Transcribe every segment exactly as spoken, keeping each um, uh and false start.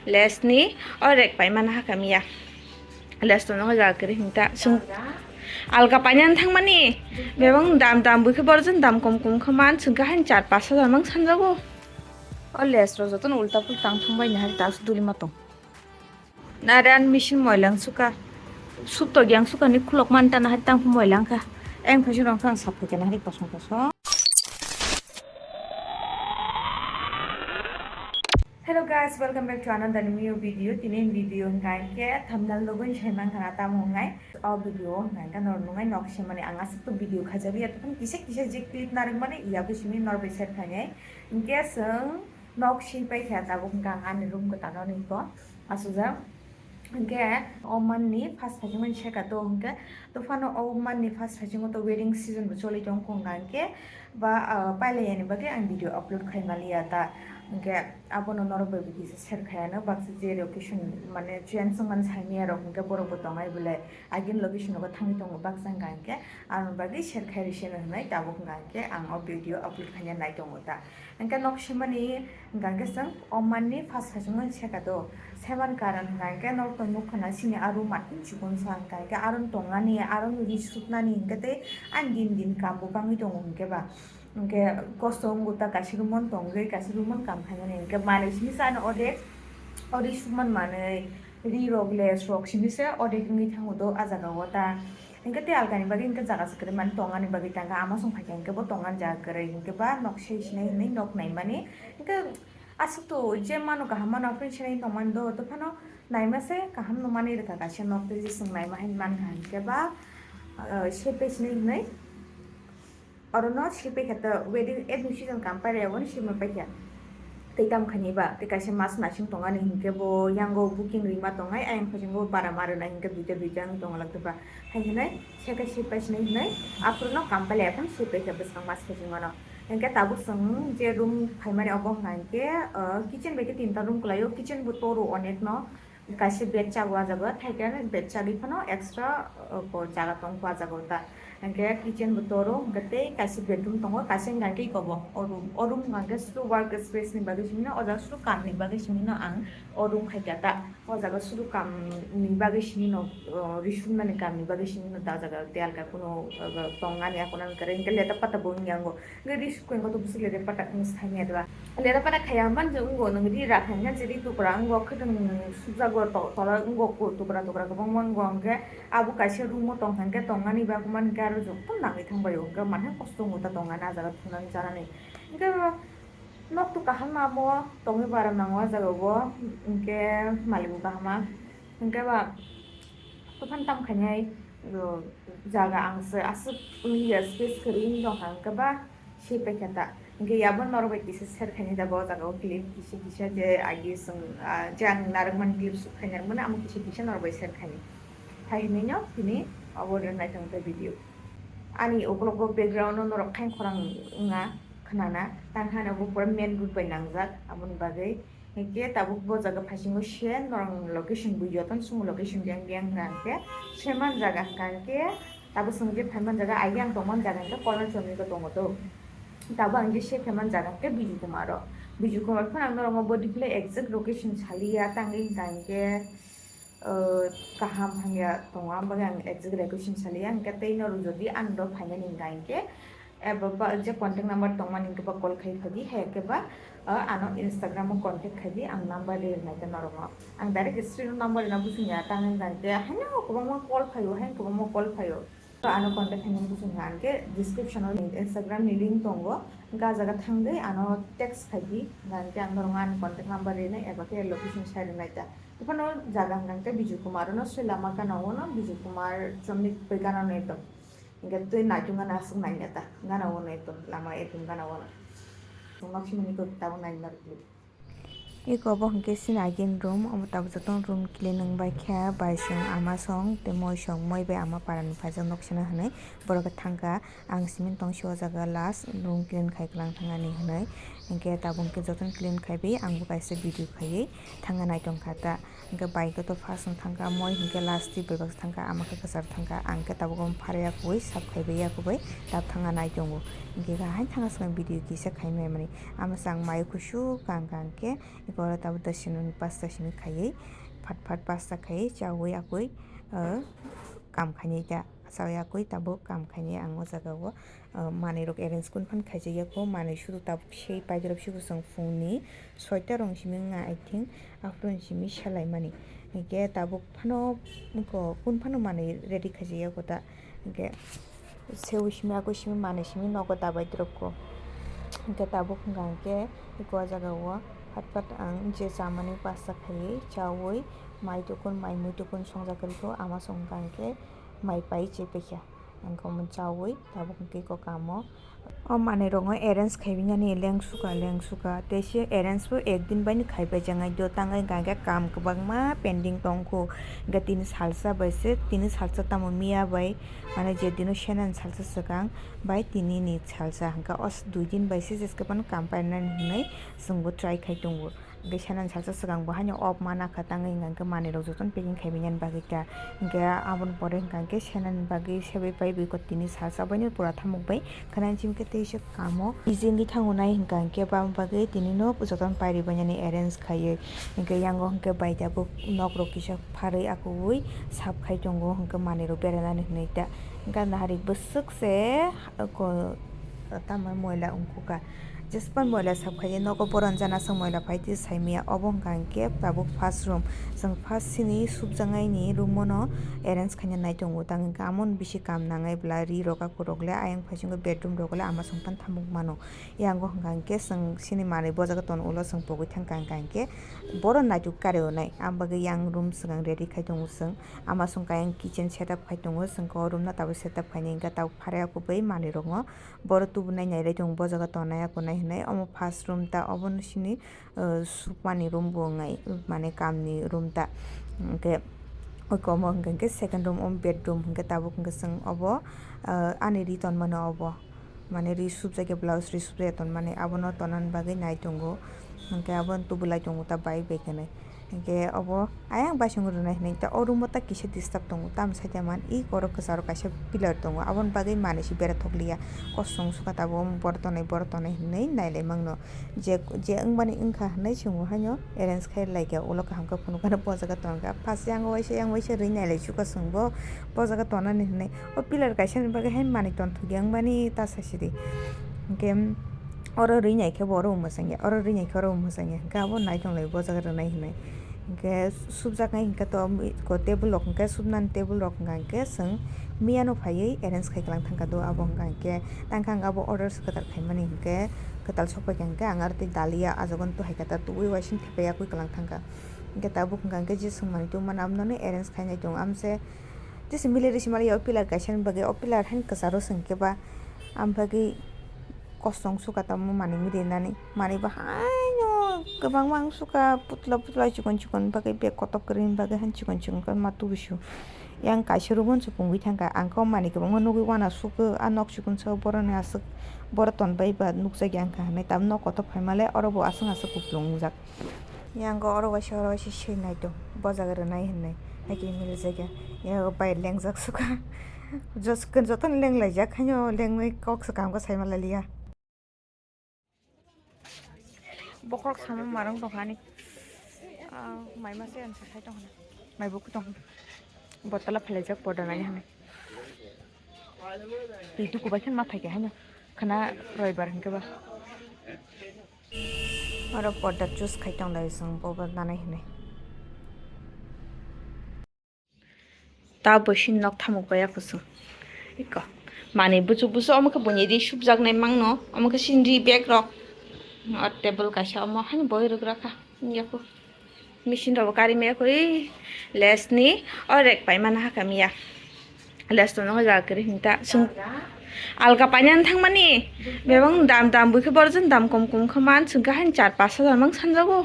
Lays ni o rek paimani hakha miya. Lays to nogo jaga kwrwi hinta. Alga painani thangmani. Bebang dam dam bwkhe borok jani dam kom kom khe man chwngkhe hain char pash hajar mang sanjago. O lays rok jotono ulta pulta ang thangbai ni hari tas duli ma tong. Nare ani machine moilang suka. Sup to gyang suka ni khulok man tana hari tang moilang kha. Eng phaising rong kha ang sap khe na hari kosong kosong. Hello guys, welcome back to another new video. Tini video hwnkha khe thumbnail logoi sai mankha na tamo wngnai. O video hwnkha khe norok nungai nok semani ang aswk to video khajabi ya tong kisa kisa je clip narwk mani ya bo simi norok bai share khainai. Hinkhe chwng nok si pai kha tabuk hwnkha ang ani room kwtal no niko aswkjak. Hinkhe o manni first phaisingmani seka to hinkhe to phano o manni first phaisingo to wedding season bo choli tong kho hwnkha hinkhe ba, ah, pailai yani bagwi ang video upload khai maliya ta hinkhe abono norok bai bo kisa share khai ano baksa je location mane change wngmani saimaya rok hinkhe borok bo tongai bole agin location rogo thangwi tongo baksa hwnkha hinkhe aboni bagwi share khai rwseno hinwi tabuk hwnkha hinkhe ang o video upload khaina nai tongo ta. Hingke nok semani hingka khe chwng o manni first phaichukmani seka do. Semani karon hingka khe nok tong nukha na sini aro matwng chikon sa hingka khe aro tongani aro ri suknani hingke tei ani din din kam bo bangwi tongo hingke ba. Hingke kosto wngbo ta kaisa room o tongwi kaisa room o kam khaimani hingke manwi simi sa ano odek o ri sukmani manwi ri rok lace rok simi se odek wngwi thango do ah jaga o ta. Hingke tei alkani bagwi hingke jaga se kwrwi mani tongani bagwi tangka ama song phaikha hingke bo tongani jaga kwrwi hingke ba nok sei sinai hinwi nok naimani hingke aswk to je mano kaham mano aphuru sinai tongmani do to phano naima se kaham nukmani rwkha kaisa nok tei je chwng naima hinwi mankha hingke ba, ah, sepai sinai hinwi orono sepai kha to wedding admission kam pairwi aboni sima paikha. Tei tamo khaini ba tei kaisa mas naising tongani hinkhe bo yango booking rima tongnai ayang phasingo bara ma rwnai hinkhe duita duita wng tonglaktokba. Hai hinai seka sepai sinai hinai aphuru no kam pailai aphano sepai kha bwskang mas phasingo no. Hinkhe tabuk chwng je room phaimani obo hwnkha hinkhe, ah, kitchen bai khe tinta room kwlaio, kitchen bo toro onek no. Kaisa bed chago ah jaga, thaikhe bed chagwi phano extra, uh, ko jaga tongkho ah jaga o ta. Hingke kitchen bo toro, hingke tei kaisa bedroom tongo, kaisa hingka khe iko bo o room. O room hingka khe suru work space ni bagwi simi no, o jaga suru kam ni bagwi simi no ang o room khaikha ta. O jaga suru kam ni bagwi simi no, uh, risumnani kam ni bagwi simi no ta jaga tei alka kuno, uh, tongmani akonani kwrwi hingke leta pata bo wngya ango. Hingke ri sukha hingke to bwswk leta patak wngwi thangya dwa. Leta patak khaya hwnba je wngo nwng ri rakha hingke je ri tukra wngo khwtwng sukjago to-, tola wngo ku tukra tukra kwbangma wngo hingke abo kaisa room o tongkha hingke tongmani bagwi mankhe aro joto nangwi thangbai o hingke mane kosto wngo ta tongmani ah jaga thunani chanani hingke nok to kaham amo tongwi bara nango ah jaga o hingke malik bo kaham ah hingke ba tophan tam khainai jaga ang se aswk wngya space kwrwi wng tongkha hingke ba. Swi paikha ta. Hingke yabo norok bai kisa share khaini da bo jaga o clip kisa kisa je agi chwng, ah, je ang narwkmani clip shoot khai narwkmani amo kisa kisa norok bai share khaini. Hai hinui no tini abo rwng naithok tei video. Ani ukulok o background o norok khain khorang wngya khnana tang hana bo pura main road bai nangjak aboni bagwi. Hingke tabuk bo jaga phaisingo se norok location bo jotono chwng location biyang biyang hwnkha hingke se man jaga hwnkha hingke tabuk chwng je phaiman jaga ayang tongmani jaga hingke corner chomni bo tongo to. Tabuk ang je se phaiman jaga hingke Biju Kumar o. Biju Kumar phano ang norok bo deeply exact location saliya tangwi hwnkha hingke, o, kaham hamya tongo, ang bagwi ang exact location saliya, hingke tei norok jodi ang do phainani hingka hingke, eba ba je contact number tongmani hingke ba call khai phadi, hai khe ba, o, ano Instagram o contact khai di, ang number ri rwnai khe norokno. Ang direct screen o number rwna bujung ya, tang hingka hingke, haino kwbangma call phaio, haino kwbangma call phaio. Ano contact khainani bujung kha, hingke description o Instagram ni link tongo, hingke ah jaga thangwi ano text khai di, hingke ang norokno ani contact number rinai eba khe location share rwnai ta. Buphano jaga hwnkha khe Biju Kumar no soi lama gana o no Biju Kumar chomni bai gana no ekdom. Hingke twi naitung gana aswk nai ta gana o no ekdom lama ekdom gana o no. Chwng nok simani kok tabuk nai narwk. Eko bo hwnkhe sini agin room omo tabuk jotono room clean wng bai kha bai song ama song tei moi song moi bai ama para ni phaijak nok sina hinui borok khe thangkha. Ang simi tong si o jaga last room clean khai kwlang thangani hinui. Hinkhe tabuk khe jotono clean khaiwi ang bo kaisa video khaiwi thangna naitong kha ta. Hinkhe bike o to first wng thangkha moi hinkhe last twi bebak thangkha ama khe kwcharo thangkha. Ang khe tabuk omo pharya kwbwi sap khaiwi ya kwbwi tab thangna naitongo. Hinkhe haino thangna swkang video kisa khaimani ama chang mai kusu kang kang khe. Oro tabuk da simi pasta simi khaiwi, phat phat pasta khaiwi chaui akui, ah, kam khainai da. Chaui akui tabuk kam khainai ang o jaga o, ah, manwi rok arrange kun phan khaijak ya kho, manwi sudu tabuk sei paidorop siku chwng phungni soita rong simi wngya, I think, afternoon simi selaimani. Hinkhe tabuk phano wngkho, kun phano manwi ready khaijak ya kho da. Hinkhe seui simi, akui simi, manwi simi nogo dabai drop kho. Hinkhe tabuk hwnka hinkhe eko o jaga o phat phat ang je chamani bwsa khaiwi chaui mai tukun, mai mui tukun songjak rikho, ama song hwnka hinkhe mai pai chepaikha. Ang khe omo chaui tabuk hinkhe eko kamo. O manwi rokno arrange khaiwi nani lengsuka, lengsuka. Tei se arrange bo ek din bai ni khaibai jang ai do, tang ai hwnka hinkhe kam kwbangma pending tongkho. Hinkhe tini salsa bai se, tini salsa tamo miya bai, mane je dino senani salsa swkang bai tini ni salsa, hwnka o dui din bai se jeske phano kam painani hinwi chwngbo try khai tongo. Hinkhe senani salsa swkang bo haino off mana kha, tangwi hwnka hinkhe manwi rok jotono packing khaiwi nani bagwi ta. Hinkhe aboni pore hwnka hinkhe senani bagwi sebai pai bui kho tini salsa baino pura thamuk bai khwnani chimkhe tei se kamo easy wngwi thango nai hwnka hinkhe bam bagwi tini no jotono pairi bainani arrange khaiwi. Hinkhe yango hinkhe bai tabuk nok rok kisa pharwi akugwi sap khai tongo hinkhe manwi rok bera nani hinwi ta. Hinkhe nahari bwswk se ko tamo moila wngkhuka. Jespan moila sap khai nogo boron jana swng moila phai twi saimaya. Obo hwnka hinkhe tabuk first room. Chwng first sini supjaknai ni room o no arrange khaina nai tongo. Tang hinkhe amon bisi kam nangai bwla ri rok akurok le ayang phai swngo bedroom rok le ama song phan thamuk mano. Yango hwnka hinkhe chwng sini manwi bojago tono ulo chwng pogwi thangkha hwnka hinkhe boron naituk kari onai. Am bagwi yang room swkang ready khai tongo chwng. Ama song khe ayang kitchen setup khai tongo chwng khe o room no tabuk setup khainai hinkhe tabuk pharai kubui manwi rokno. Borok tubunai nailai tongo, bo jaga tongnai akonai hinwi. Omo first room ta, obono sini, uh, supmani room bo wngnai, mane kamni room ta. Hinkhe omo hwnka hinkhe second room, omo bedroom hinkhe tabuk hinkhe chwng obo, uh, ani ri tonmano obo. Mane ri supjakya, blouse ri supjakya tonmani, abono tonani bagwi nai tongo. Hinkhe abono tubulai tongo ta bike bai khe nai. Hinkhe obo ayang baisong rwnai hinwi ta o room o ta kisa disturb tongo, tamo saikha man i korok kwcharo kaisa pillar tongo, aboni bagwi manwi se bera thokliya, kosong sukha tabuk omo boro tonwi boro tonwi hinwi nailai mangno, je je wngmani wngkha hinwi chwngbo haino arrange khai laikha, ulo kaham khe phunukha, bo jaga tongkha, first yang waisa yang waisa rwi nailai sukha chwngbo bo jaga tonani hinwi, o pillar kaisani bagwi haino manwi tonthokya wngmani ta saisidi, hinkhe. Oro rwi nai khe bo oro bo mwchangya, oro rwi nai khe oro bo mwchangya, hinkhe abo naitonglai bo jaga rwnai hinwi. Hinkhe supjaknai hinkhe to ko table rok hinkhe supnani table rok hwnka hinkhe chwng miyano phaiwi arrange khai kwlang thangkha do, abo hwnka hinkhe tangkha ang abo order se kwtal khaimani hinkhe kwtal sokpaikha hinkhe ang aro tei dalia ah jagoni tuhaikha ta tubui uaising thepaiya kwi kwlang thangkha. Hinkhe tabuk hwnka hinkhe je swngmani tubumani abono arrange khainai tongo amse tese miliri se maliya o pillar kaisani bagwi o pillar haino kwcharo se hinkhe ba amphagwi. Kosong sukha tamo manwi rinani. Manwi bo haino kwbangma wng sukha, putla putla chikon chikon bagwi bag kotor kwrwini bagwi han chikon chikon khe ma tubusu. Yang kaisa room-o se pungwi thangkha. Ang khe o manwi kwbangma nugwi uanasukgo, a nok chikonsa boroni aswk borok tonbai ba nukjakya wngkha hinwi. Tamo nok kotor phaimale oro bo aswk aswk kuplung wngjak. Yango oro waisa oro waisa swi nai tong, bo jaga rwnai hinwi. Haikhe milijak ya. Yago bai lengjak sukha. Jos-, jotono lenglaijak, haino lengwi kok se kaham khe saima laliya. Bokhorok sama marwng tongkha ani. Ah, mai mase ang sakhai tongkha. Mai bukhuk tongkha. Bottle phelaijak poda nai hinwi. Twi tuku bai khe ma phaikha haino. Khwna roibar hinkhe ba. Oro porda choose khai tong lai chwng bobo nanai hinwi. Ta bo sini nok thamuk bai ya kuchung. Iko. Manwi buchuk buchuk omo khe buini ri supjaknai mangno. Omo khe sini ri bag rok. O table kaisa omo haino boi rwgra kha. Yaku. Machine rok bo kari maya kho, ei lace ni o rek paimani hakha miya. Lace tongna o jaga kwrwi hinta. Chwng alga painani thangmani bebak dam dam bwkhe borok jani dam kom kom khe man chwng khe haino char pash hajar mang sanjago.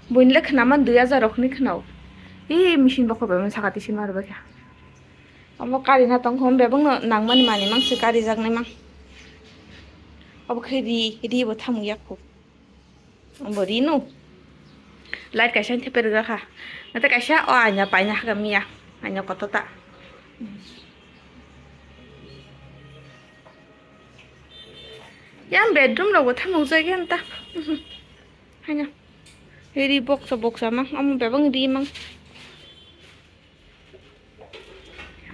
Buini le khwnaman dui hajar rok hinwi khwnao. Ei machine bokhok bai mani saka tisi ma rwbaikha. Omo karina tongkha omo bebakno nangmani manwi mang se karijaknai mang. Obo khe ri, ri bo thamuk yakho. Bo rino. Light kaisa thepre rwkha. Nate kaisa o aina paina hakha miya. Aina kotor ta. Yang bedroom rok bo thamuk jak yang ta. Haino. Ri boksa boksa mang, omo bebak ri mang.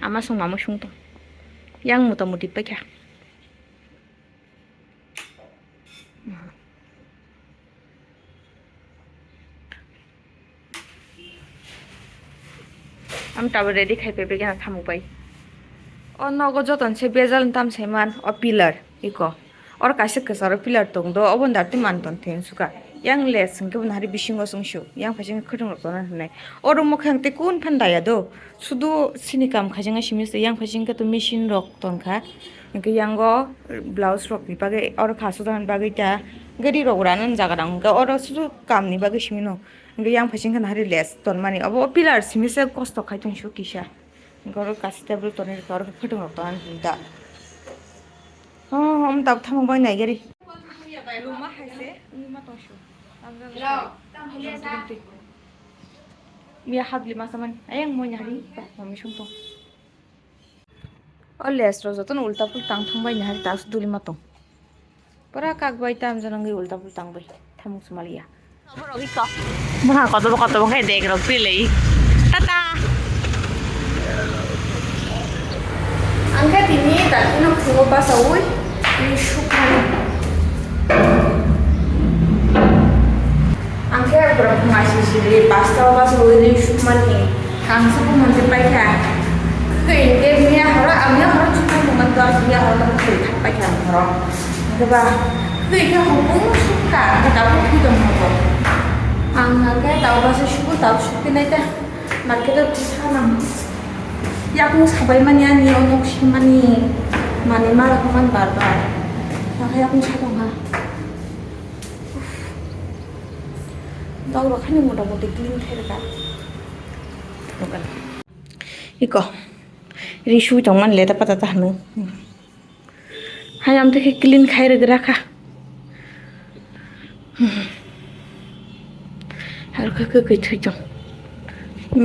Ama song mama song tong. Yang mota moti paikha. Am tabuk ready khai paibai gana thamuk bai. O nogo joton se bejal tam saiman o pillar iko. Oro kaisa kwcharo pillar tong do, obo ni dati man ton theng suka. Yang les hwnkhe bo nahari bisingo chwngsu. Yang phaising khwtwng rok tona hwnwi. Oro mwkhang tei kun phan daya do. Sudu sini kam khaijak simi se yang phaising khe to machine rok tongkha. Hwnkhe yango blouse rok ni bagwi oro kha sujak bagwi ta gari rok rana jaga rang hwnkhe oro sudu kam ni bagwi simi no. Hwnkhe yang phaising khe nahari les tonmani. Obo pillar simi se kosto khai tong su kisa. Hwnkhe oro kaisa table tonwi rwkha, oro khe khwtwng rok tongna hinda. Oh, om tab thamung bai nai gari. Luma hai se, luma tong su. Miya habli masa man, ayang mo nyari, mami sung tong. O les rok jotono ulta pulta tang thang bai nahari ta su duli ma tong. Pura kak bai tam jana wngwi ulta pulta tang bai thamuk sumaliya. Mura kotobo kotobo khe dek rok pilei. Tata. Ang khe tini dakti no phungo basaui ri sukmani. Ang khe borok phunga sisiri pasta o basaui ri sukmani. Ang se bumung tei paikha. Khe hingke miya horo, ang miya horo chukmani tongmani to, miya horo no bwtwi thang paikha ang horo. Hingke ba, twi khe hopung sukha, hingke tabuk twi tong habo. Ang hingke tabuk basa suku, tabuk sukphi nai ta. Market o twi thang nang. Yakung sabai mani ani o nok singmani. Mani ma rok man bar bar. Nang khe yakung sa tong ha. Dok rok haino mota moti clean khe rwkha. Iko. Ri sui tong man le ta pata ta hanu. Hai am tei khe clean khai rwgra kha. Har khe khe khe thui tong.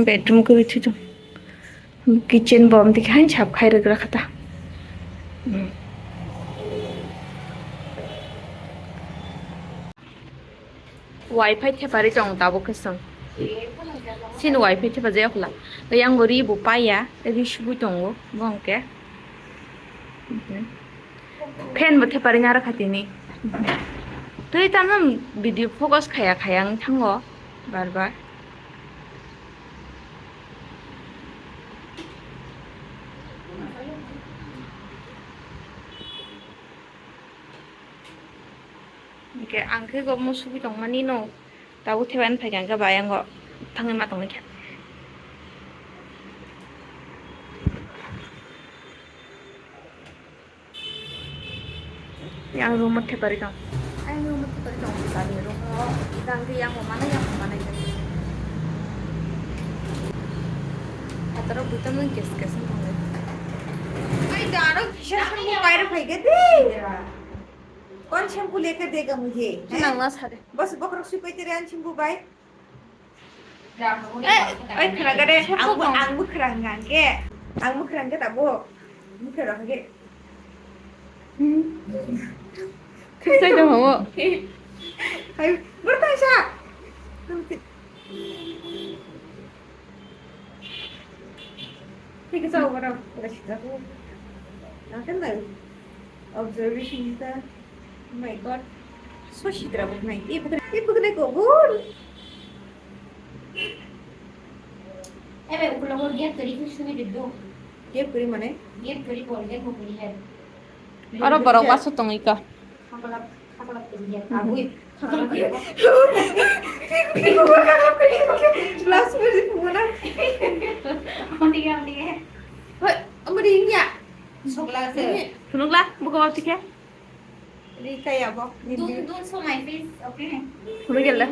Bedroom khe thui tong. Kitchen bo am tei khe hai sap khai rwgra kha ta. Wifi thepari tong tabuk khe chwng. Chini wifi thepajak khwla. Tei yang bo ri bo paiya, ri subui tongo bo hwnkhe. Fan bo thepari narwkha tini. Twi tamo video focus khaya khaya wng thango bar bar. Hingke ang khe bo musugwi tongmani no tabuk thebani phaikha hingke bo ayang o thangwi ma tongwi kha. Yang room o thepari tong. Ayang room o thepari tong sani room o idang khe yang bo manai yang bo manai khe. Ataro buitam nang kes kes nang thangwi. Ai daro kisa shampoo pai rw phaikha de. कौन शैम्पू लेकर देगा मुझे? Nang na sare. बस बकरक सुपाई तेरे आन shampoo bye. Eh, eh, khna gade. Ang bu, ang bu khrang hangke. Ang bu khrang ke tabo. Bu khrang hangke. Thik sai dong ho. Hai, bertanya sa. Thik sa orang. Observation kita. Oh my God. So sidra buknai. Ibuknai, ibuknai kobor. Ebe ukulogo gate kori kusumi didu. Gate kori mane? Gate kori bol gate mo kori hai. Aro borok baso tongwi ka. Khaklap, khaklap kori hai. Agui. Khaklap kori. Last minute mo na. Amdige, amdige. Hoi, amri ya. Sokla se. Phunukla, buka bab tikhe. Rika ya bo. Don't, don't show my face, okay? Phunuk gela.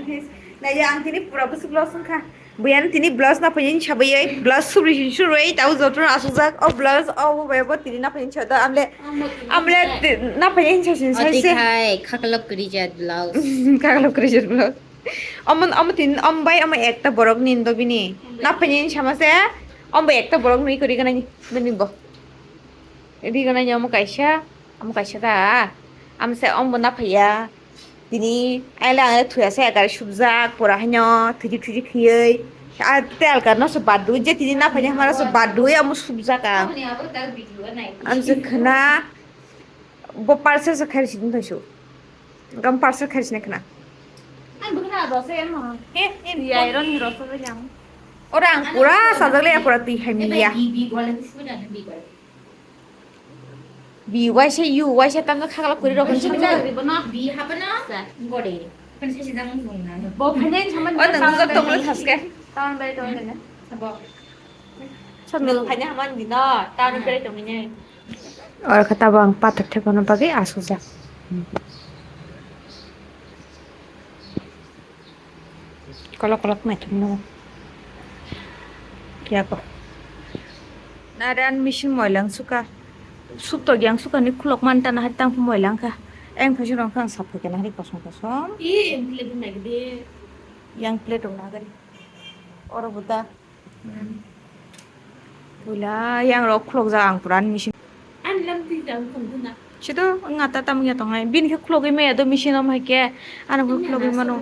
Na ya ang tini pura busuk lo sungkha. Buyan tini blouse na payin chabai, blouse suri suri tau jotor asujak. O blouse o bo bai bo tini na payin chada amle. Amle ti-, na payin chasin sai se. Khai khaklap krijat blouse. Khaklap krijat blouse. Omo, omo tin, om bai omo ekta borok ni indo bini. Na payin sama se. Om bai ekta borok ni kuri gana ni bini bo. Ri gana ni omo kaisa. Amo kaisa da, amo se ombo naphaiya, Tini aile ang thuya se gari subjak pura haino thiji thiji khiyei. A tel kar no se badui je tini na phanya hamara se badui amo subjak ang. Ang je khna bo parcel se khairi sini thaisu. Gam parcel khairi sini khna. Ang bo khna rose emo. He, he, ya, iron rose yang. Ora ang pura sajak le pura twi hai miya. Bi waisa, you waisa, tamo khagala kuri rok. Bi hapano? Gode. Kan sesi jang nung na. Bo phane sama. Oh, nang nujak tong le thaske. Town bai tong le. Sabo. Sambil phane haman dino, town bai tong ne. Oro kha tabang pathor thepano bagwi asujak. Kolok kolok naithok no. Kiyako. Naran machine moilang suka. Supto yang suka ni khulok man tana hari tang moilang kha. Eng phaising rong kha ang sap kha na hari kosom kosom. Yang plate rok nagari. Oro buda. Puila yang rok khulok jak ang puran machine. Ani lam twi jang tong duna. Sido nga ta tam ya tongnai. Bini khe khulogwi maya do machine om hai khe. Ano khe khulogwi mano.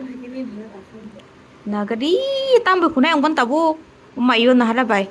Nagari tam bai khunai ang bon tabuk. Mayo nahara bai.